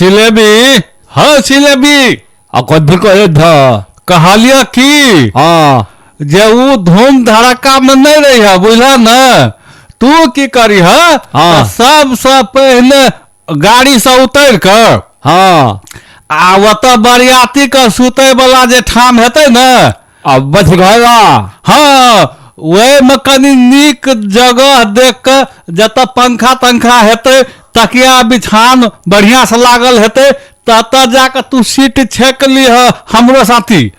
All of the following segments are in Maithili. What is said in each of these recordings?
जिलेबी। हाँ जिलेबी। आ कथी कहै छ? कहलिय की हाँ। जे ऊ धूम धड़ाका में नहीं रही है, बुझल न? तू की करी है? हाँ। सबसे पहले गाड़ी से उतर कर हाँ। आ ओतऽ बरियाती के सुते वाला जे ठाम हेतै ने, आ बस घरा। हाँ, ओहिमे कनि नीक जगह देख कऽ जतऽ पंखा तंखा हेतै, तकिया बिछान बढ़िया से लागल हेतै, ततऽ जाकऽ तू सीट छेक लिह हमरो साथी।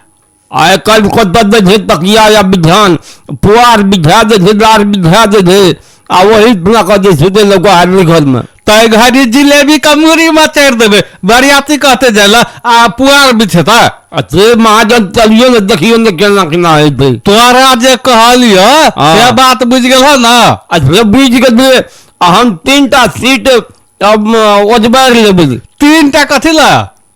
आइ काल्हि कतऽ दै छै तकिया या बिछान? पुआर बिछा दै छै, दार बिछा दै छै आ ओही लऽ कऽ जे सुतै लोक आदमी घरमे। तऽ घड़ी जिलेबी के मुड़ी में चढ़ि देबै, बरियाती कहते जाय लए आ पुआर बिछेतै। आ से महाजन चलियौ ने, देखियौ ने केना केना हेतै। तोरा जे कहलियौ हाँ। से बात बुझि गेलह ने? आ से बुझि गेलियै। आ हम 3 टा सीट ओजबारि लेबै। 3 टा कथी लए?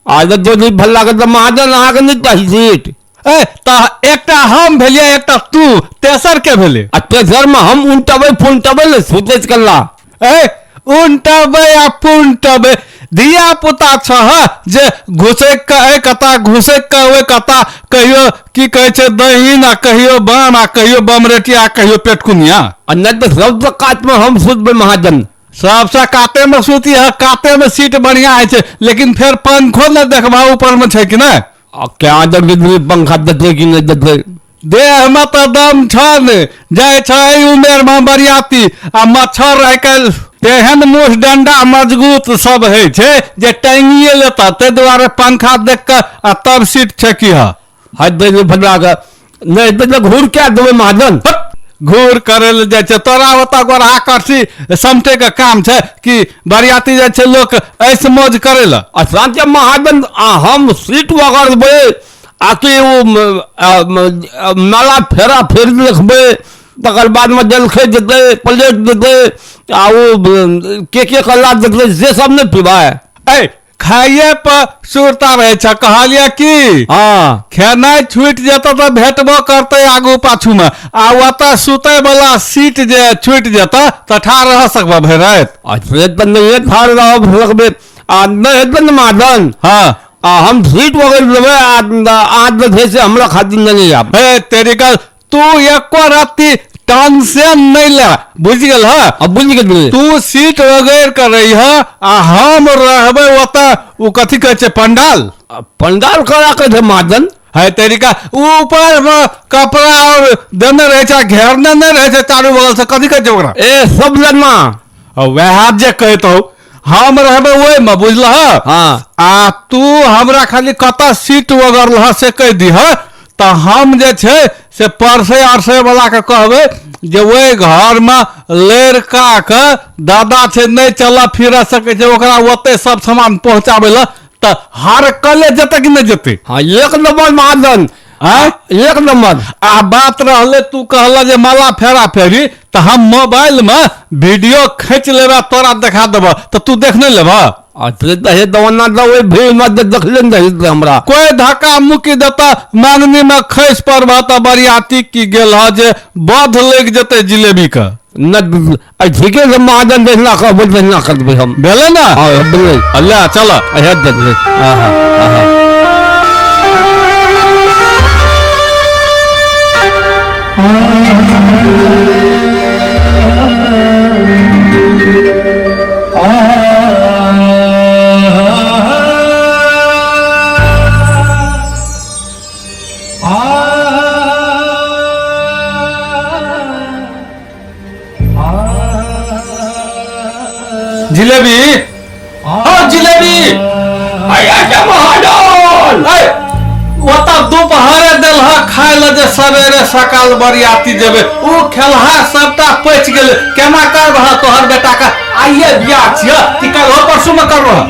आ जब भल्ला के तऽ महाजन अहाँके नहि चाही सीट? ए तऽ एकटा हम भेलियै, एकटा तू, तेसर के भेलै? आ तेसरमे हम उनटबै फुनटबै ने सुतैत कल्ला। ए उनटबै आ पुनटबै, धिया पुता छह जे घुसैक कऽ एहि कता, घुसैक कऽ ओहि कता, कहियो की कहै छै दहीन आ कहियो बाम आ कहियो बमरेटिया आ कहियो पेटकुनिया। आ नहि तऽ सबसँ कातमे हम सुतबै महाजन। सबसँ काते में सुती है, काते में सीट बढ़िया होइ छै, लेकिन फेर पंखो ने देखबा ऊपर में छै कि नहि। आ क्या देख पंखा देतै कि नहि देतै? देह में तऽ दम छ ने, जाइ छै एहि उमेर में बरियाती आ मच्छर आइ काल्हि तेहन मुस डंडा मजबूत सब होइ छै जे टांगिए लेता, ताहि दुआरे पंखा देख कऽ आ तब सीट छेकी ह। हट दै फटला के नहि हेतै तऽ घूर कए देबै महाजन। हट, घूर करे लए जाइ छै। तोरा ओतऽ गोरहा करसी समटे के काम छै कि बरियाती जाइ छै लोक ऐस मौज करे लए? आ साँचे महाजन, आ हम सीट वगरबै आ कि ओ मेला फेरा फेर देखबै, तकर बादमे जलखै देतै, प्लेट देतै आ ओ के के कला देतै से सब नहि पीबै? ऐ खाइए पर सुरता रहै छै, कहलियै की? हाँ। खेनाइ छूटि जेतौ तऽ भेटबो करतै आगू पाछू मे, आ ओतऽ सुतै वाला सीट जे छूटि जेतौ तऽ ठाढ़ रह सकबह भरि राति? आ से तऽ नहिए ठाढ़ रहब सकबै। आ नहि हेतै ने महाजन, हाँ। आ हम सीट वगैरह लेबै आ अहाँ जे छै से हमरा खातिर नहि आयब। हे तेरी गल, तू एको रत्ती टेंशन नहीं ले, बुझ गेल ह? आ बुझि गेलियै। तू सीट वगैर कर रही है आ हम रहबै ओतऽ, ओ कथी कहै छै पंडाल। आ पंडाल करा के छै महाजन? है तरीका ऊपर में कपड़ा और देने रहे छै, घेरने नहीं रहे छै चारू बगल से, कथी कहै छै ओकरा? ए सब लनमा। आ वएह जे कहतौ, हम रहबै ओहिमे, बुझलह? हाँ। आ तू हमरा खाली कतऽ सीट वगरलह से कहि दिह, तऽ हम जे छै से परसै अरसै वाला के कहबै जे ओहि घरमे लड़का के दादा छै, नहि चलऽ फिरऽ सकै छै, ओकरा ओतै सब सामान पहुँचाबै लए, तऽ हर कले जेतै कि नहि जेतै? हाँ, एक नंबर महाजन। आँय? एक नंबर। आ बात रहले, तू कहला जे माला फेरा फेरी, तऽ हम मोबाइल में वीडियो खींच लेबे, तोरा देखा देबह, तऽ तू देख नहि लेबह? आ से तऽ हे दवाना तऽ ओहि भीड़ मे तऽ देखले नहि हेतै हमरा। कोई धक्का मुक्की देता, मांगनी में खसि पड़बह तऽ बरियाती की गेल ह जे बध लागि जेतै जिलेबी के। नहि, ठीके छै महाजन, जहिना कहबै तहिना करबै हम। भेलै ने? हाँ, भेलै। अल्लाह, चल। हे देखबै। आहा आहा। जिलेबी, ओ जिलेबी। महाजन। ऐ, ओतऽ दुपहरे देलह खाय लए जे सवेरे सकाल बरियाती जेबै, उ खेलहा सबटा पचि गेलै। केना करबह? तोहर बेटा के आइये बियाह छियै कि काल्हि परसू मे करबह?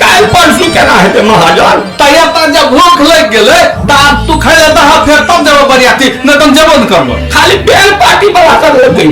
काल्हि परसू केना हेतै महाजन? तैया तऽ जब भूख लागि गेलै तऽ आब तू खाय लए दह, फेर तब जेबो बरियाती, नहि तऽ हम जेबो नहि करबो। खाली बेल पार्टी वाला कर लेबै।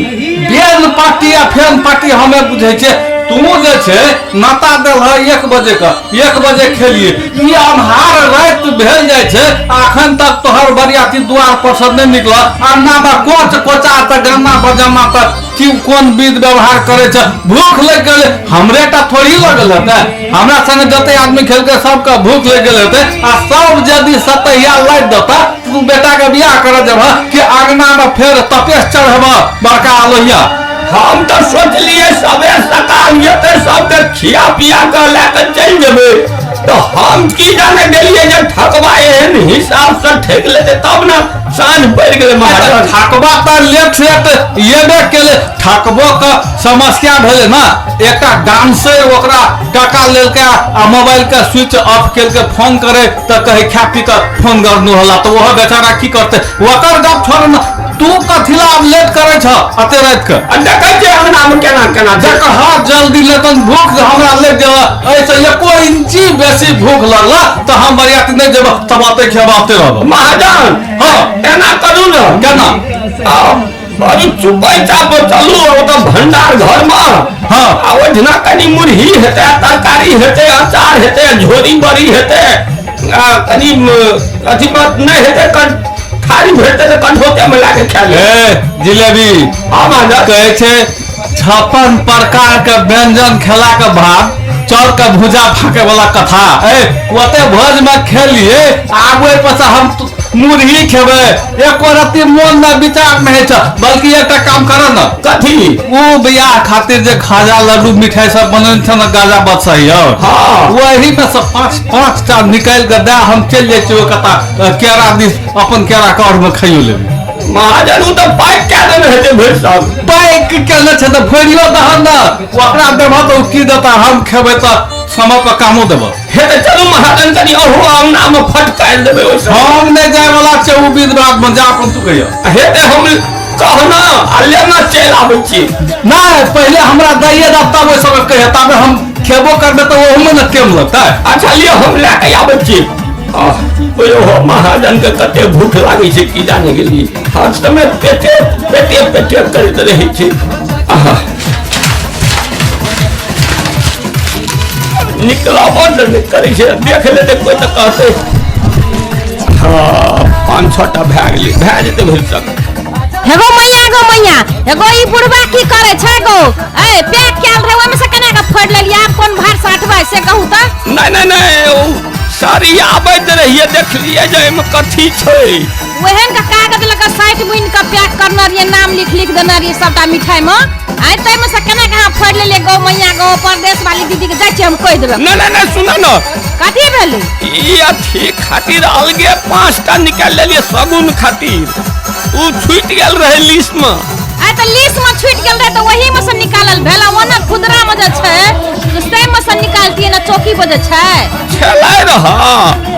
बेल पार्टी आ फेन पार्टी हमे बुझै छियै। तू जे छै नाता देल है 1 बजे के, 1 बजे खेलिए। ई अन्हार राति भेल जाइ छै, अखन तक तोहर बरियाती द्वार पर से नहि निकल। अंगना में कोच कोचा तऽ गाना बजाना तऽ की कोन विध व्यवहार करे छै। भूख लागि गेलै, हमरे टा थोड़ी लगल हेतै, हमरा संगे जते आदमी खेलकै सबके भूख लागि गेल हेतै। आ सब यदि सतहिया लागि देता, तू बेटा के बियाह करऽ जेबह कि अंगना में फेर तपेस चढ़बह बड़का लोहिया? हम तऽ सोचलियै सबेर सकाल जेतै, सबके खिया पिया कऽ लए कऽ चलि जेबै। तऽ हम की जाने गेलियै जे ठकबा एहन हिसाब से ठकि लेतै, तब ने साँझ पड़ि गेलै महाराज। ठकबा तऽ लेट सेट एबे केलै। ठकबो के समस्या भेलै ने, एकटा डांसर ओकरा टका लेलकै आ मोबाइल के स्विच ऑफ केलकै। फोन करे तऽ कहै खा पी कऽ फोन गर्नु होला, तऽ ओहो बेचारा की करतै? ओकर गप छोड़ ने, तू कथी ला आब लेट करै छह अते राति के? आ देखै छियै अंगना मे केना केना छै। देख, हाँ जल्दी लेतन, भूख हमरा लागि गेल। एहिसँ एको इंची बेसी भूख लगला तऽ हम बरियाती नहि जेबै, तब अते खेबा अते रहब। महाजन, हाँ। एना करू ने। केना? अरे चुपैचाप चलू ओतऽ भंडार घर मे। हाँ। आ ओहिठिना कनि मुरही हेतै, तरकारी हेतै, अचार हेतै, झोरी बड़ी हेतै, आ कनि अथी बात नहि हेतै, थारी भेटतै तऽ कठौते मे लए कऽ खा लेब। ए जिलेबी। हाँ महाजन। कहै छै 56 प्रकार के व्यंजन खेला के बाद चाउर के भुजा फाके वाला कथा। ए ओते भोज में खेलिए, आब ओहि पर से हम मुरही खेबै, एको रत्ती मोन न विचार नहीं छै। बल्कि एकटा काम कर न। कथी? ओ बियाह खातिर जे खाजा लड्डू मिठाई सब बनल छै ने, गाजा बदसाही और हाँ। वही में से 5-5 टा निकालि के दे, हम चलि जाइ छियै ओहि कता केरा दिस, अपन केरा के और में खाइयो लेबै। महाजन, ओ तऽ पैक कए देने हेतै भरि सब। पैक केने छै तऽ फोड़ियो दहन ने, ओकरा देबह तऽ ओ की देता? हम खेबै तऽ समय पर कामो देबह। हे तऽ चलू महाजन, कनि अहू अंगना मे फटकारि देबै ओहि सब। हम नहि जाय वाला छै ओ विध बात में, जा अपन तू कहियो। हे तऽ हम कहना आ लेना चलि आबै छी। नहि, पहिले हमरा दैये दे तब ओहि सबके कहियो, ताबे हम खेबो करबै तऽ ओहूमे ने टेम लगतै। अच्छा लिअ, हम लए कऽ आबै छी। आह, ओहो महाजन के कते भूख लागै छै की जाने गेली, हर समय पेटे पेटे पेटे करैत रहै छै। आह, निकलबो नहि करै छै, देख लेतै कोइ तऽ कहतै। हँ, 5-6 टा भए गेलै, भए जेतै भरि तक। हेगो मैया, गो मैया, हेगो ई बुढ़बा की करे छै गो? ए पैक कैल रहे, ओहिमे से केना के फोड़ लेलियै? आब कोन भार साटबै से कहू तऽ। नहि नहि नहि, ओ साड़ी आबैत रहिए, देखलियै जे एहिमे कथी छै। ओहन के कागज लऽ के साइट बुनि के पैक करने रहियै, नाम लिख लिख देने रहियै सबटा मिठाई में, आइ ताहिमे से केना के अहाँ फोड़ लेलियै? गो मैया गो, परदेश वाली दीदी के जाइ छियै हम कहि देबै। नहि नहि नहि, सुनऽ ने। कथी भेलै? ई अथी खातिर अलगे 5 टा निकालि लेलियै शगुन खातिर, ओ छूटि गेल रहै लिस्ट मे। आइ तऽ लिस्ट में छूटि गेल रहे तऽ ओही में से निकालल भेल। आ ओना खुदरा में जे छै से में से निकालतियै ने, चौकी पर जे छै। छलै रह।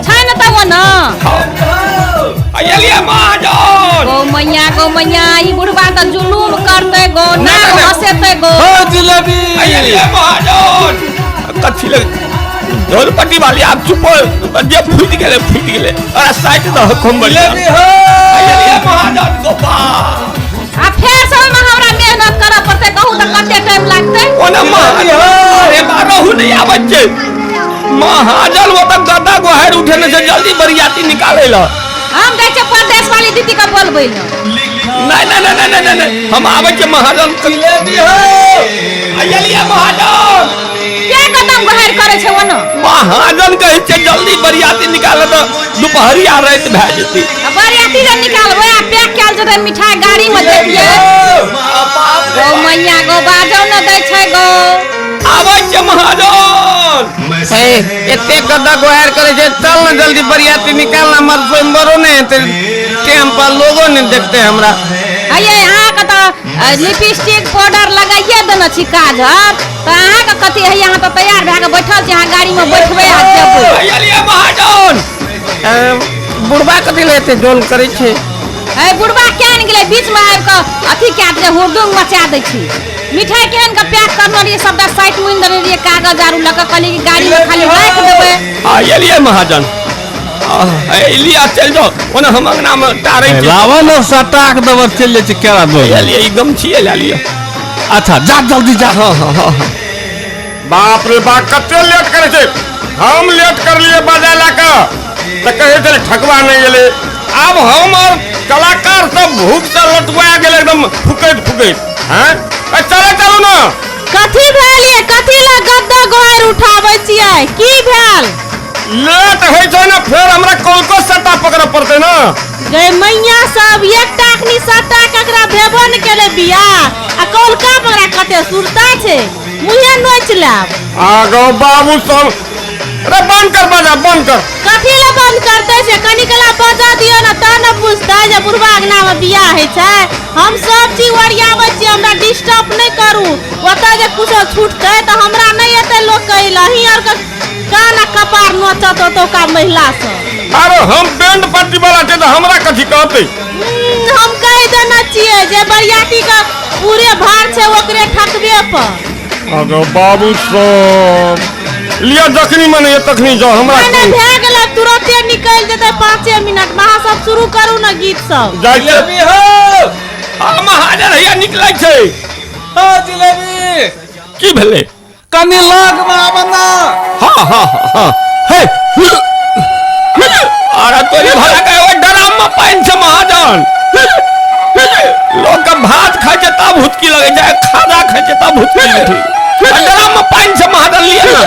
छै ने तऽ ओना। एलियै महाजन। गो मैया, गो मैया, ई बुढ़बा तऽ जुलूम करतै गो, नाक नहि। हसेतै गो। ओ जिलेबी। एलियै महाजन। कथी लग झोलपट्टी वाली, आब चुप हो, जे फूटि गेलै फूटि गेलै, अरे साइड दह खूब बढ़िया। जिलेबी हो। एलियै महाजन गोपाल। आ फेर से ओहिमे हमरा मेहनत करऽ पड़तै, कहू तऽ कते टाइम लागतै? ओना महाजन, अरे बारहु नहि आबै छै महाजन, ओ तऽ गदा गोहारि उठेने छै जल्दी बरियाती निकालै लए। हम जाइ छियै परदेश वाली दीदी के बोलबै लए। नहि नहि नहि नहि नहि नहि, हम आबै छियै महाजन। जिलेबी हो। एलियै महाजन। के कदम गोहारि करै छै ओना? महाजन कहै छै जल्दी बरियाती निकाले तऽ दुपहरिया राति भए जेतै। आ बरियाती जे निकालबै आ पैक कयल जेतै मिठाई, गाड़ी में दैतियै। गो मैया गो, बाजौ ने दै छै गो। आबै छै महाजन। ए, एते गद्दा गोहार करे छै, चल ने जल्दी बरियाती निकाल ना, हमर स्वयंवरो नहि हेतै टाइम पर, लोगो नहि देखते हमरा। अये अहाँके तऽ लिपस्टिक पाउडर लगाइए देने छी काजर, तऽ अहाँके कथी है? अहाँ तऽ तैयार भए कऽ बैठल छी, अहाँ गाड़ी में बैठबै आ जेबै। एलियै महाजन। ए, बुढ़बा कथी लए एते जोल करै छै? ए बुढ़बा केहन गेलै, बीचमे आबि कऽ अथी कए दै छै, हुरदुंग मचा दै छी। मिठाई केहन के पैक करने रहियै, सबटा साइट मुनि देने रहियै कागज आरू लऽ कऽ, कहलियै कि गाड़ीमे खाली राखि देबै। आ एलियै महाजन। एलियै, चलि जाउ ओना, हम अंगनामे टारै छी। लावा ने सटाक दबर चलि जाइ छै केरा दो। एलियै, ई गमछिए लए लिअ। अच्छा जा, जल्दी जा। हँ हँ हँ हँ। बाप रे बाप, कते लेट करै छै। हम लेट करलियै बजा लए कऽ तऽ कहै छलै ठकुआ नहि एलै। आब हम और कलाकार सब भूख से लटुआ गेल एकदम फुकैत फुकैत। हैं, चले चलू ना। कथी भेल ये? कथी ला गद्दा गोहारि उठाबै छियै? की भेल? लेट होइ छै ने, फेर हमरा कौलको सट्टा पकड़ऽ पड़तै ने। गै मैया सब, एकटा अखनी सट्टा ककरा भेबो ने केलै बियाह, आ कौलका पकड़ा कते सुरता छै, मुँहे नोचि लेब। आगो बाबू सब, अरे बंद कर बाजा, बंद कर। कथी ला बंद करतै से? कनी कला बजा दियौ ने तब ने बुझतै जे बुढ़वा अंगना मे बियाह होइ छै। हम सब चीज ओरियाबै छियै, हमरा डिस्टर्ब नहि करू। ओतऽ जे कुछो छूटतै तऽ हमरा नहि एतै लोक कहै लए, अहीं आरके कान आ कपार नोचत ओतौका महिला सब। अरे हम बैंड पार्टी वाला छै तऽ हमरा कथी कहतै? हम कहि देने छियै जे बरियाती के पूरे भार छै ओकरे ठकबे पर। अगो बाबू सब, लिअ जखनी मन होइए तखनी जाउ। हमरा नहि भए गेलै, तुरते निकलि जेतै 5 मिनट मे। अहाँ सब शुरू करू ने गीत सब। जाइ छियै। जिलेबी हो। हँ महाजन, हैया निकलै छै। हो जिलेबी। की भेलै? कनी लग मे आब ना। हाँ हाँ हाँ, हे अरे तोरी भला के ओइ डराम में पानि छै महाजन। लोक के भात खाइ छै तब हुचकी लगै छै, खाजा खाइ छै तब हुचकी लगै छै। डराम में पानि छै महाजन, लिअ ने।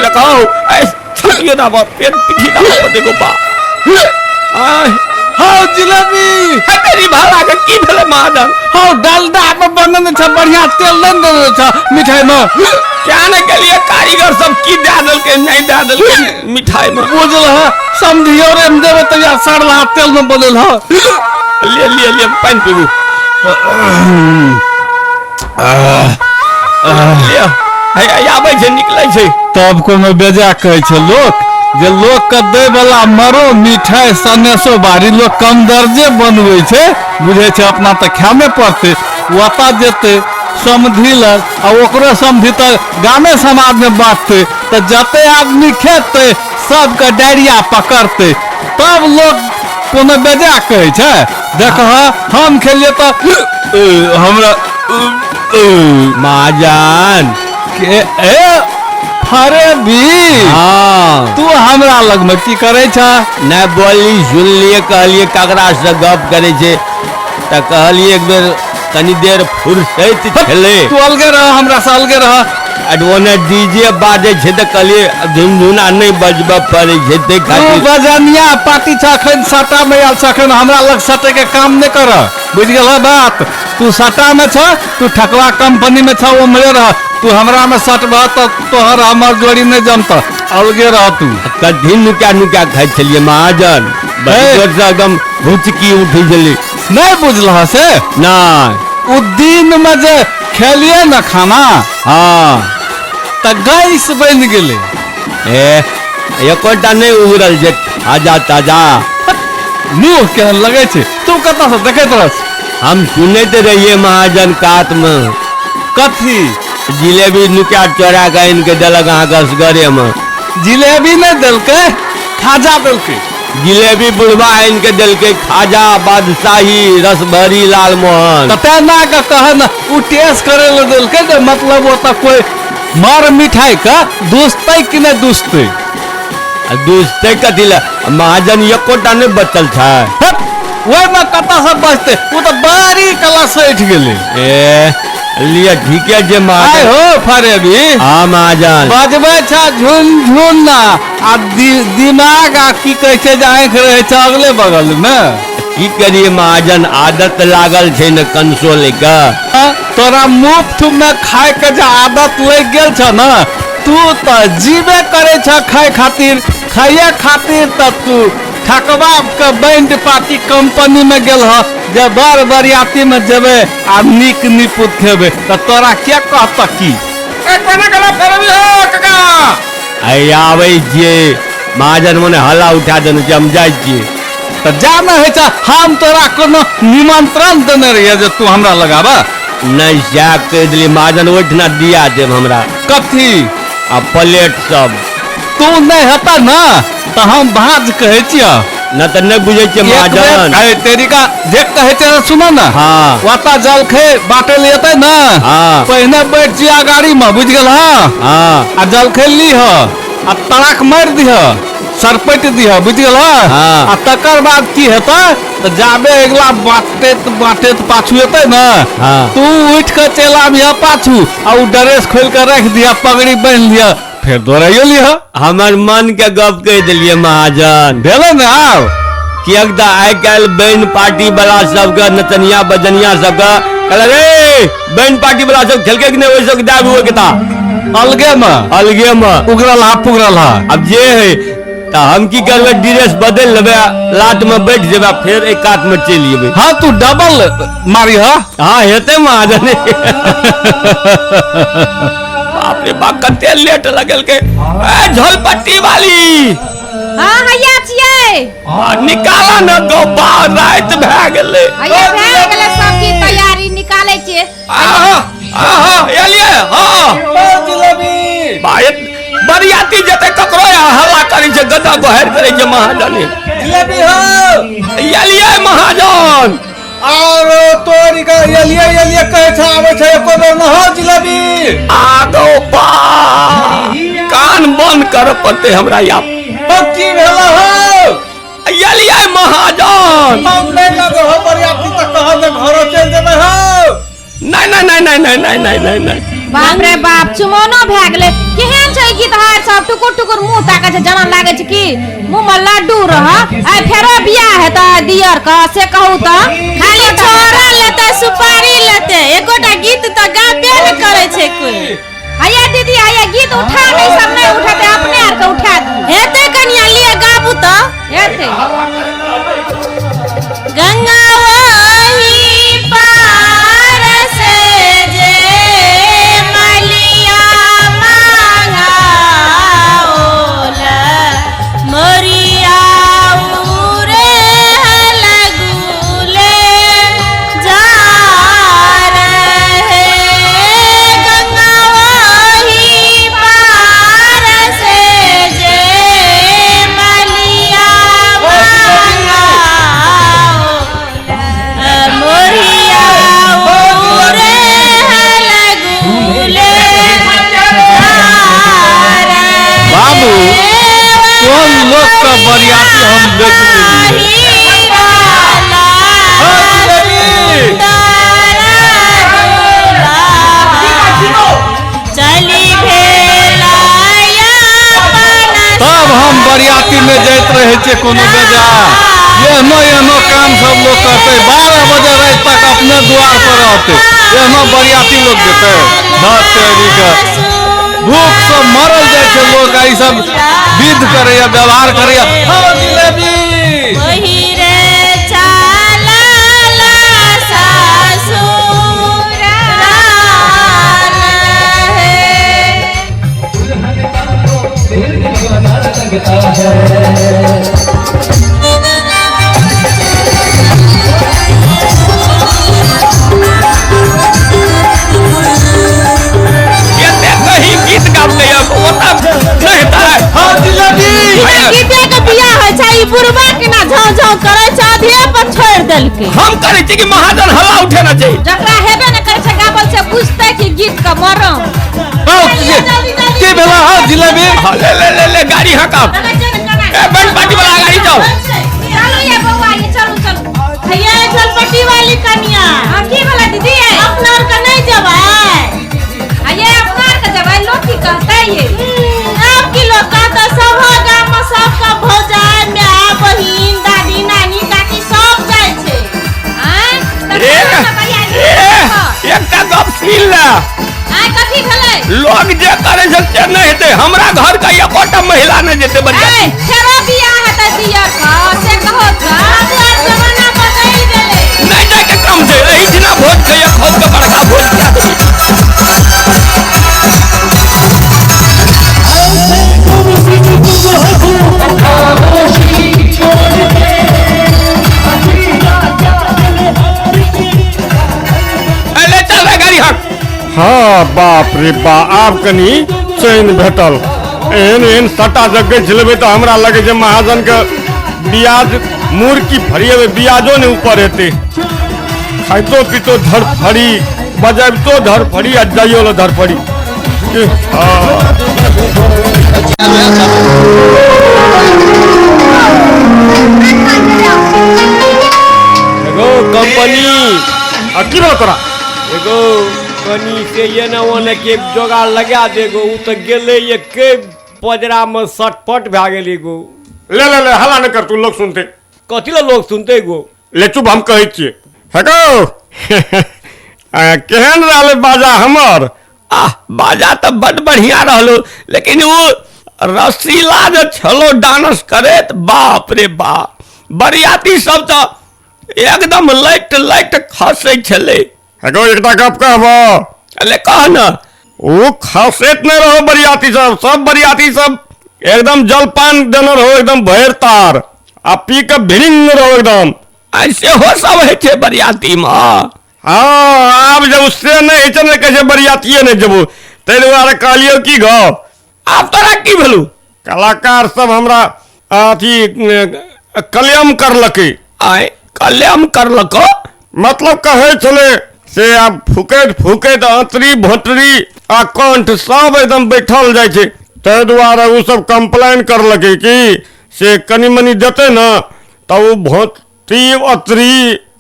देखो ऐ छातियो दाबऽ, पेट पिठी दाबऽ, देखो बा। आय हो जिलेबी। हे तेरी भला के की भेलै महाजन? हो डालडा मे बनल छै, बढ़िया तेल नहि देने छै मिठाई मे। क्या ने गेलियै, कारीगर सब की दए देलकै नहि दए देलकै मिठाई मे। बुझल है, समधियो रे मे देबै तऽ या सड़लहा तेल मे बनल है। लिए लिए लिए, पानि पीबू लिअ। हे आबै छै, निकलै छै। तब कोनो बेजा कहै छै लोक जे लोक के दै वाला मरो मिठाई सनेसो बारी लोक कम दर्जे बनबै छै, बुझै छै अपना तऽ खामे पड़तै। ओतऽ जेतै समधि लग, आ ओकरो समधि तऽ गामे समाज मे बाँटतै, तऽ जते आदमी खेतै सबके डायरिया पकड़तै, तब लोक कोनो बेजा कहै छै। देख हम खेलियै तऽ हमरा महाजन के ए फरेबी। हाँ तू हमरा लग मे की करै छ? नहि बोली सुनलियै, कहलियै ककरा से गप करै छै, तऽ कहलियै एक बेर कनी देर फुर्सैत छलै। तू अलगे रह, हमरा से अलगे रह। आ ओने डीजे बाजै छै तऽ कहलियै झुनझुना नहि बजबऽ पड़ै छै ताहि तू खातिर। बजनिया पार्टी छ, अखन सटा मे आयल छ, अखन हमरा लग सटे के काम नहि कर, बुझि गेल बात? तू सटा मे छ, तू ठकवा कंपनी मे छ, उम्हरे रह। तू हमरा मे सटबह तऽ तोहर हमर जोड़ी नहि जमतह, अलगे रह तू। कथी नुका नुका खाइ छलियै महाजन? बड़ी जोर से एकदम हुचकी उठै छलै। नहि बुझलह से? नहि। ओ दिन मे जे खेलियै ने खाना, हाँ तऽ गैस बनि गेलै। ए एकोटा नहि उगरल छै ताजा ताजा। मुँह केहन लगै छै? तू कतऽ से देखैत रह? हम सुनैत रहियै महाजन कात मे। कथी? जिलेबी नुका चोरा के आनि के देलक अहाँके असगरे मे। जिलेबी नहि देलकै, खाजा देलकै। जिलेबी बुढ़वा आनि के देलकै, खाजा बादशाही रसभरी लालमोहन। तऽ तेना के कह ने, ओ टेस्ट करै लए देलकै जे मतलब ओतऽ कोइ मर मिठाई के दुसतै कि नहि दुसतै। आ दुसतै कथी लए महाजन? एकोटा नहि बचल छै। ओहिमे कतऽ से बचतै? ओ तऽ बड़ी कला सठि गेलै। ए लिअ ठीके छै आय महाजन। हो फरेबी। हाँ महाजन। बजबै छ झुनझुना आ दिमाग आ की कहै छै जे आँखि रहै छै अगले बगल मे। की करिए महाजन, आदत लागल छै ने कंसो लैके। तोरा मुफ्त मे खाय के जे आदत लागि गेल छ ने, तू तऽ जीबे करै छ खाय खातिर, खाइए खातिर तऽ तू ठकबा के बैंड पार्टी कंपनी में गेल ह जे बर बरियाती में जेबै आ नीक निपुत खेबै, तऽ तोरा के कहत की? आइ आबै छियै महाजन, मने हल्ला उठा देने छै, हम जाइ छियै। तऽ जा ने होइ छै, हम तोरा कोनो निमंत्रण देने रहियै जे तू हमरा लगाबऽ? नहि, सएह कहि देलियै महाजन, ओहिठिना दिया देब हमरा। कथी? आ प्लेट सब। तू नहि हेतऽ ने तऽ हम भाज कहै छियह। न तऽ नहि बुझै छियै महाजन। अरे तेरी का जे कहै छै से सुन ने। हाँ। ओतऽ जलखै बाँटै लए एतै ने। हाँ। पहिने बैठ जिया गाड़ी में, बुझि गेल? हाँ। आ जलखै लीह आ तड़ाक मारि दिह, सरपटि दिह, बुझि गेल? हाँ। आ तकर बाद की हेतै तऽ जाबे अगिला बाँटैत बाँटैत पाछू एतै ने, हाँ। तू उठि कऽ चलि आबिह पाछू आ ओ ड्रेस खोलि कऽ राखि दिह, पगड़ी बान्हि लिह, फेर दौड़ाइयो लिह। हमर मन के गप कहि देलियै महाजन। भेलै ने आब? किएक तऽ आइ काल्हि बैन पार्टी वाला सबके, नचनिया बजनिया सबके कहलक रे बैन पार्टी वाला सब खेलकै कि नहि, ओहि सबके दाबी ओहि के ता अलगे मे, अलगे मे उगरल हा पुगरल हा। आब जे है तऽ हम की करबै, ड्रेस बदलि लेबै, लाट मे बैठ जेबै आ फेर एहि कात मे चलि जेबै। हाँ, तू डबल मारी हा। हाँ, हेतै महाजन। बाप रे बाप, कते लेट लगेलकै। ए झोलपट्टी वाली। हाँ, हैया छियै। आ, निकाला न गौ, बा राति भए गेलै। हैया भए गेलै सब चीज तैयारी, निकालै छियै। आहा आहा, एलियै। हाँ बा, बरियाती जेतै ककरो यहाँ हल्ला करै छै, गद्दा गोहर करै छै महाजन। जिलेबी हो। एलियै महाजन। और तोरी के एलिए एलिए कहै छै, आबै छै एको बेर न हो जिलेबी। आगो बा, कान बंद कर पड़तै हमरा यहाँ। ओ की भेल हो? एलियै महाजन। हम नहि लगो हो बरियाती तऽ कहब जे घरो चलि जेबै हो। नहि नहि नहि नहि नहि नहि नहि नहि नहि। बाप रे बाप, चुमौनो भए गेलै। केहन छै गीतहार सब, टुकुर टुकुर मुंह ताकै छै, जेना लागै छै कि मुंह में लड्डू रह। आइ फेरो बियाह हेतै दियर के, से कहू तऽ खाली छोरा लेतै, सुपारी लेतै, एकोटा गीत तऽ गाबे ने करै छै कोई। हैया दीदी, हैया गीत उठा नहि, सब नहि उठेतै, अपने आर के उठा दियौ। हेतै कनिया, लिए गाबू तऽ हेतै। गंगा वही पार से जे मलिया मांगाओल, मोरिया उरे लगुले जा रहे। गंगा वही पार से जे मलिया मांगाओल, मोरिया उरे लगुले। बाबू, कोन लोक के बरियाती हम बेच देलियै? हो जिलेबी। चली भेला। तब हम बरियाती में जाइत रहे छियै कोनो बेजा एहनो एहनो काम सब लोग करते, 12 बजे राति तक अपने द्वार पर रहते, एहनो बरियाती लोग जेतै। धत तेरी के, भूख से मरल जाइ छै लोग आ ई सब विध करैया, व्यवहार करैया। हो जिलेबी। वही रे चाला ससुराल है। एते कहीं गीत गाबते ओतऽ नहि हेतै। हो जिलेबी। गीते के बियाह होइ छै, ई बुढ़बा केना झाँव झाँव करै छै, आधे पर छोड़ि देलकै। हम करै छी कि महाजन हल्ला उठेना छै? जकरा हेबे ने करै छै गाबल, से बुझतै कि गीत के मरम। हो की भेला हो जिलेबी? हाँ, ले ले ले ले, गाड़ी हकाब। ए बैंड पार्टी वाला, गाड़ी जाओ। चलू ये बौआ, ये चलू चलू। भैया, झलपट्टी वाली कनिया। हाँ, की भेलै दीदी? अपना आर के नहीं जेबै? आ ये अपना आर के जेबै, लोग की कहतै ये? आब की लोग कहतै, सब गाम में सबके भौजाई, माय, बहिन, दादी, नानी, काकी सब जाइ छै। आँय, तऽ ए, चलू ने भैया, ए, एकटा गप सुनि ले। आँय, कथी भेलै? लोग जे करै छै से नहि हेतै। हमरा घर के एकोटा महिला नहि जेतै ऐ, बरियाती। फेरो बियाह हेतै दियर के, से कहो तऽ आब आर जमाना बदलि गेलै। नहि जायके काम छै, एहिठिना भोज खैया, खूब के बड़का भोज खिया देबै। ए, ले चल रे गाड़ी हक। हाँ, बाप रे बा, आब कनी चैन भेटल। एहन एहन सटा जगह लेबै तऽ हमरा लगै छै महाजनके ब्याज मुर्की फरिएबै, ब्याजो नहि ऊपर हेतै। खाइतो पीतो धरफड़ी, बजबितो धरफड़ी आ जाइयो लए धरफड़ी। एगो कंपनी। आ की भेल तोरा? एगो कनी से एने ओने के जोगाड़ लगा देगो, उ तऽ गेलै एके पजरा में सटपट भए गेल एगो। ले ले ले, हल्ला नहि कर तू, लोग सुनते। कथी लए लोग सुनते गो? ले चुप, हम कहै छियै। हे गो, केहन रहलै बाजा हमर? आह, बाजा तऽ बड बढ़िया रहलो, लेकिन ओ रसीला जे छलो डांस करैत, बाप रे बाप, बरियाती सब तऽ एकदम लाइट लाइट खसै छलै। हे गो, एकटा गप कहबो? अरे कह न। ओ खसैत नहि रहो बरियाती सब, सब बरियाती सब एकदम जलपान देने रहो एकदम भरि तार आ पी के भिरिंग रहो एकदम। आइ सेहो सब होइ छै बरियाती मे? हँ, आब जब से नहि होइ छै ने, कहै छै बरियातिये नहि जेबो, ताहि दुआरे कहलियौ की गो। आब तोरा की भेलौ? कलाकार सब हमरा अथी कलयम करलकै। आइ कलयम करलको? मतलब कहै छलै से आब फुकैत फुकैत अतरी भोटरी आ कंठ सब एकदम बैठल जाइ छै, ताहि दुआरे ओ सब कम्प्लेन करलकै कि से कनि मनि देतै ने तऽ ओ भोटरी अतरी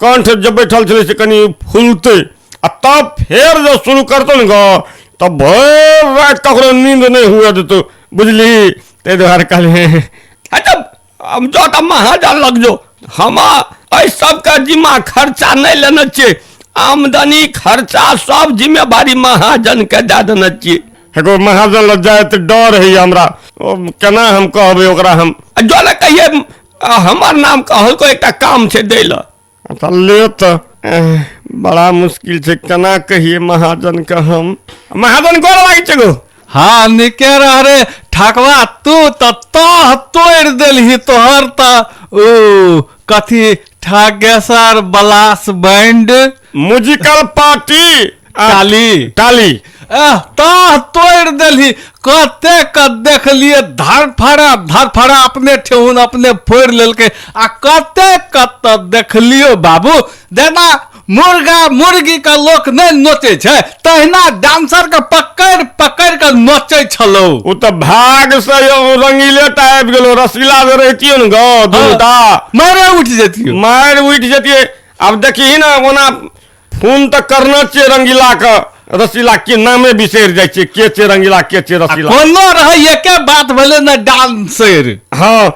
कंठ जे बैठल छलै से कनि फुलतै, आ तब फेर जब शुरू करतौ ने गऽ तऽ भरि राति ककरो नींद नहि हुए देतौ, बुझली? ताहि दुआरे कहलियै। अच्छा, हम जो तऽ महाजन लग जो, हम एहि सबके जिम्मा खर्चा नहि लेने छियै, आमदनी खर्चा सब जिम्मेवारी महाजन के दए देने छियै। एगो महाजन लग जाय तऽ डर होइए हमरा, ओ केना हम कहबै ओकरा हम? आ जो ने कहिए हमर नाम कहलको, एकटा काम छै दै लए। अच्छा ले तऽ बड़ा मुश्किल छै, केना कहिए महाजन के हम? महाजन गोर लागै छै गो। हाँ, निके रह रे ठकवा, तू तऽ तह तोड़ि देलही। तोहर तऽ ओ कथी Thagesar brass band musical party टाली। टाली। एह, तह तोड़ि देलही। कते क देखलिए धरफड़ा धरफड़ा अपने ठेहुन अपने फोड़ि लेलकै, आ कते कत देखलियो बाबू जेना मुर्गा मुर्गी के लोक नहि नोचै छै तहिना डांसर के पकड़ि पकड़ि के नोचै छलौ। ओ तऽ भाग से यौ रंगीले टा आबि गेलो, रसीला जे रहितियो ने गो दूटा मारे उठि जैतियो, मारि उठि जतियै। आब देखही ने, ओना फोन तऽ करने छियै रंगीला के, रसीला के नामे बिसरि जाइ छियै, के छै रंगीला के छै रसीला। कोनो रहै एके बात भेलै ने डांसर। हँ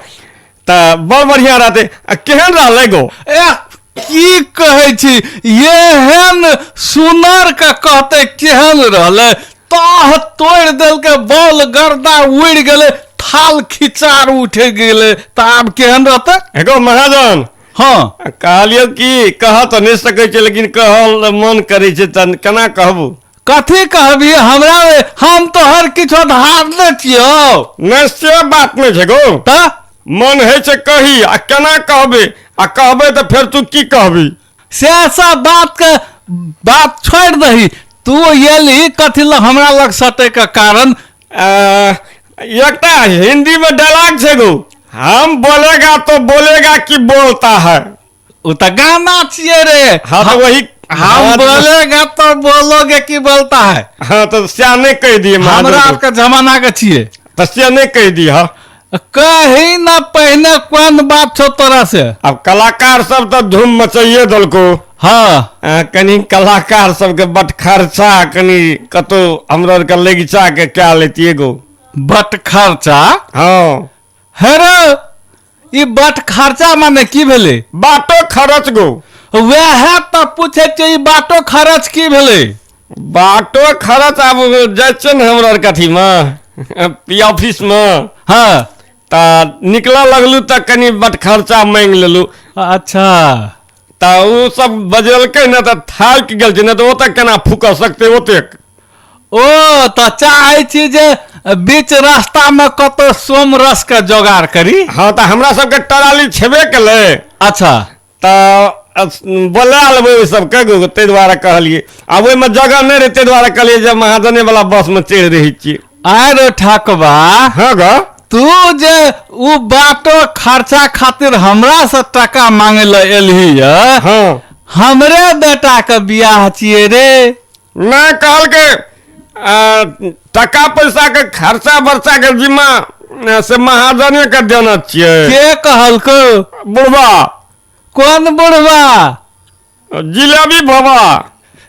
तऽ बड़ बढ़िया रहतै। आ केहन रहलै गो? एह, की कहै छी, एहन सुनर के कहते केहन रहलै, तह तोड़ि देलकै, बॉल गर्दा उड़ि गेलै, थाल खिचार उठि गेलै, तऽ आब केहन रहतै? एगो महाजन। हँ, कहलियौ कि कह तऽ नहि सकै छै, लेकिन कहल मन करै छै, तऽ केना कहबू? कथी कहबी हमरा? हम तोहर किछो धारने छियौ? नहि, से बात नहि छै गो। तऽ मन होइ छै कही, आ केना कहबै? आ कहबै तऽ फेर तू की कहबी? से सब बात के बात छोड़ि दही, तू एलही कथी लए हमरा लग सटै के कारण? एकटा हिंदी में डायलॉग छै गो, हम बोलेगा तो बोलेगा कि बोलता है। ओ तऽ गाना छियै रे। हाँ तऽ वही। हम बोलेगा तो बोलोगे कि बोलता है। हाँ तऽ सएह नहि कहि दिए हमरा आरके जमाना के छियै। तऽ से नहि कहि दिह। कही ना पहिने, कोन बात छौ तोरा से? आब कलाकार सब तऽ धूम मचैये देलको। हाँ। कनि कलाकार सबके बट खर्चा कनि कतौ हमरा आरके लगिचा के कए लेतियै गो। बट खर्चा? हाँ। हे रे, ई बट खर्चा माने की भेलै? बाटो खर्च गो। वएह तऽ पूछै छियै, ई बाटो खर्च की भेलै? बाटो खर्च, आब जाइ छियै ने हमरा आरके अथीमे पी ऑफिसमे। हाँ। तऽ निकलऽ लगलू तऽ कनि बट खर्चा मांगि लेलू। अच्छा। तऽ ओ सब बजेलकै ने तऽ थाकि गेल छै, नहि तऽ ओतऽ केना फूकऽ सकतै ओतेक। ओ तऽ चाहै छी जे बीच रास्तामे कतौ सोम रस के जोगाड़ करी। हँ, तऽ हमरा सबके ट्राली छेबे केलै। अच्छा। तऽ बोला लेबै ओहि सबके गो, ताहि दुआरे कहलियै। आ ओहिमे जगह नहि रहै, ताहि दुआरे कहलियै जे महाजने वाला बसमे चढ़ि रहै छियै। आय रे ठकबा। हँ ग। तू जे उ बाटो खर्चा खातिर हमरा से टका मांगे ले एलही य हाँ हमरे बेटा के बियाह छियै रे। नहि कहलकै टका पैसा के खर्चा बर्चा के जिम्मा से महाजने के देना छियै। के कहलको? बुढ़वा। कोन बुढ़वा? जिलेबी बाबा।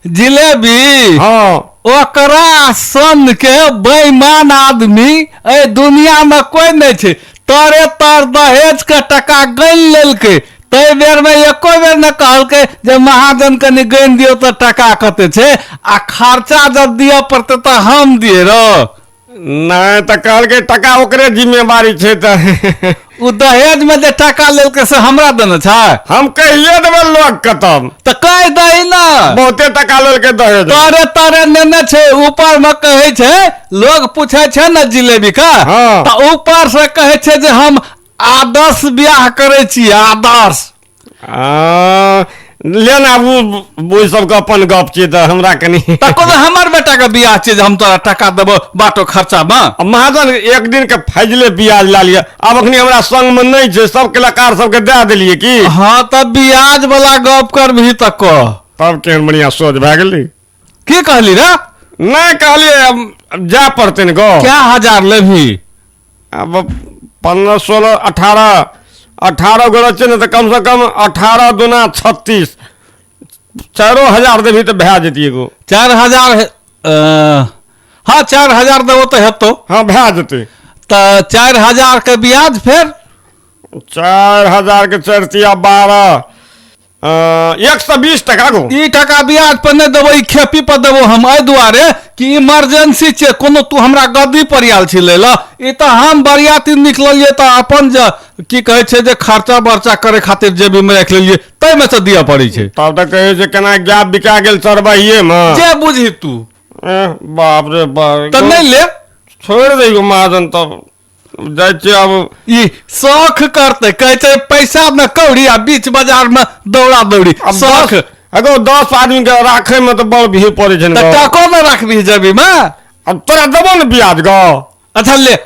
जिलेबी? हाँ। ओकरा सन के बेईमान आदमी एहि दुनिया में कोई नहीं छै। तोरे तर दहेज के टका गनि लेलकै, तै बेर में एको बेर न कहलकै जे महाजन कनि गनि दियौ तऽ टका कते छै, आ खर्चा जब दिअ पड़तै तऽ हम दिए रो। नहि तऽ कहलकै टका ओकरे जिम्मेवारी छै तऽ ओ दहेज में जे टका लेलकै से हमरा देने छै। हम कहिए देबै लोग के तब। तऽ कहि दही न। बहुते टका लेलकै दहेज। तोरे तोरे नेने छै। ऊपर में कहै छै, लोग पूछै छै ने जिलेबी के, हाँ। तऽ ऊपर से कहै छै जे हम आदर्श बियाह करै छी, आदर्श। ले ने आब ओहि सबके अपन गप छियै तऽ हमरा कनि तऽ कोनो हमर बेटा के बियाह छियै जे हम तोरा टका देबो बाटो खर्चा में? महाजन एक दिन के फैजले ब्याज ला लिअ, आब अखनी हमरा संग में नहि छै, सब कलाकार सबके दए देलियै की। हाँ तऽ ब्याज वाला गप करबही तऽ कह। तब केहन बढ़िया सोच भए गेलै। की कहली रे? नहि कहलियै आब जाय पड़तै ने गो। क्या हजार लेबही? आब 15 16 18 18 गोरा छै ने तऽ कम से कम 18 दूना 36, 4000 देबही तऽ भए जेती एगो। 4000? हाँ 4000 देबो तऽ हेतौ। हाँ भए जेतै। तऽ 4000 के ब्याज फेर? 4000 के 4 तिया 12, 120 टका गो। ई टका ब्याज पर नहि देबो, ई खेपी पर देबो हम, एहि दुआरे कि इमरजेंसी छै, कोनो तू हमरा गद्दी पर आयल छी लै लए, ई तऽ हम बरियाती निकललियै तऽ अपन जे की कहै छै जे खर्चा बर्चा करे खातिर जेबी में राखि लेलियै, ताहिमे से दिअ पड़ै छै। तब तऽ कहै छै केना गाय बिका गेल चरबहिये मे। जे बुझी तू। बाप रे बाप। तऽ नहि ले। छोड़ि दैयौ महाजन, तब जाइ छियै आब। ई शौख करतै, कहै छै पैसा ने कौड़ी आ बीच बाजार में दौड़ा दौड़ी। आब शौख। अगो 10 आदमी के राखे में तऽ बड़ भीड़ पड़ै छै ने तऽ गो। टको ने राखबही जेबी में? अब तोरा देबो ने ब्याज गो। अच्छा ले।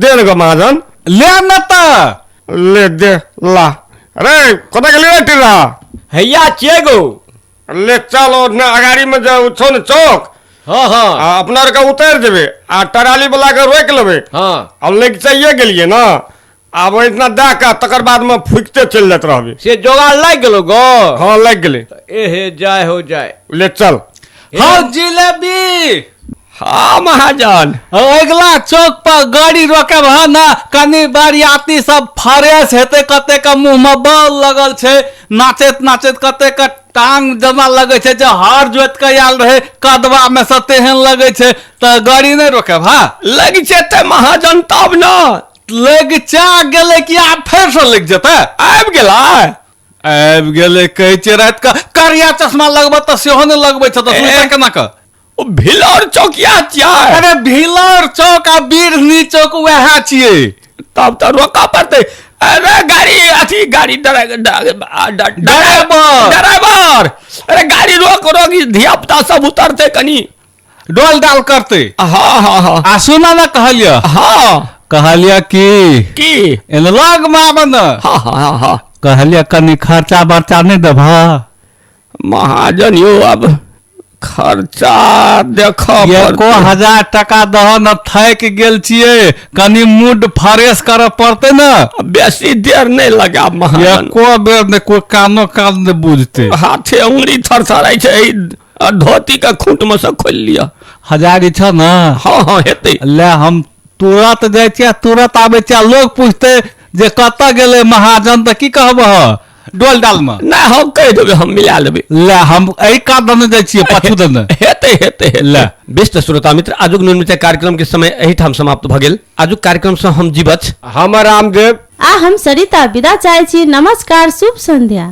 दे ने गो महाजन। ले न तऽ। ले दे ला। अरे कतऽ गेली रे टीरा? हैया छियै गो। ले चल ने अगाड़ी में जे छौ ने चौक। हाँ हाँ। आ अपना आरके उतारि देबै आ ट्राली वाला के रोकि लेबै। हाँ। आब लग चाहिए गेलियै ने, आब इतना दए कऽ तकर बाद में फुकिते चलि जाइत रहबै। से जोगाड़ लागि गेलो गो? हाँ लागि गेलै। एहे जाय हो जाय। ले चल। हाँ जिलेबी। हाँ महाजन। अगिला चौक पर गाड़ी रोकब हँ ने, कनि बरियाती सब फ्रेश हेतै, कते के मुँह में बल लगल छै, नाचैत नाचैत कते के टांग जेना लगै छै जे हर जोति के आयल रहै कदवा में से तेहन लगै छै, तऽ गाड़ी नहि रोकब। हाँ लग जेतै महाजन तब ने। लग चा गेलै कि आब फेर से लग जेतै? आबि गेलै। आबि गेलै। कहै छियै राति के करिया चश्मा लगबै तऽ सेहो नहि लगबै छै, तऽ सुनतै केना कऽ? ओ भिलौर चौकिया छियै। अरे भिलौर चौक आ बिरनी चौक वएह छियै। तब तऽ रोकऽ पड़तै। अरे गाड़ी अथी गाड़ी ड्राइवर। ड्राइवर, अरे गाड़ी रोक रोक, धिया पुता सब उतरतै कनि। डोल डाल करतै। हाँ हाँ हाँ। आ सुना ने कहलियै। हाँ। कहलियै की? की? एने लग मे आब ने। हाँ हाँ हाँ हाँ। कहलियै कनि खर्चा बर्चा नहि देबह? महाजन यौ अब खर्चा देखऽ एको पड़तै। 1000 टका दह न, थाकि गेल छियै, कनि मूड फ्रेश करऽ पड़तै ने। बेसी देर नहि लगाब महाजन। एको बेर नहि, कोइ कानो कान नहि बुझतै। हाथे उंगली थरथराइ छै, धोती के खूंट में से खोलि लिअ। हजारी छ ने? हाँ हाँ हेतै। ले हम तुरंत जाइ छियै, तुरंत आबै छियै। लोग पूछतै जे कतऽ गेलै महाजन, तऽ की कहबह? डोल डाल में। नहि हम कहि देबै, हम मिला लेबै। ले हम एहि कात दने जाइ छियै, पाछू दने। हेतै हेतै हेतै। ले। बेस तऽ श्रोता मित्र, आजुक नून मिरचाइ कार्यक्रम के समय एहिठाम समाप्त भऽ गेल। आजुक कार्यक्रम सँ हम जीवछ, हम रामदेव आ हम सरिता विदा चाहै छी। नमस्कार, शुभ संध्या।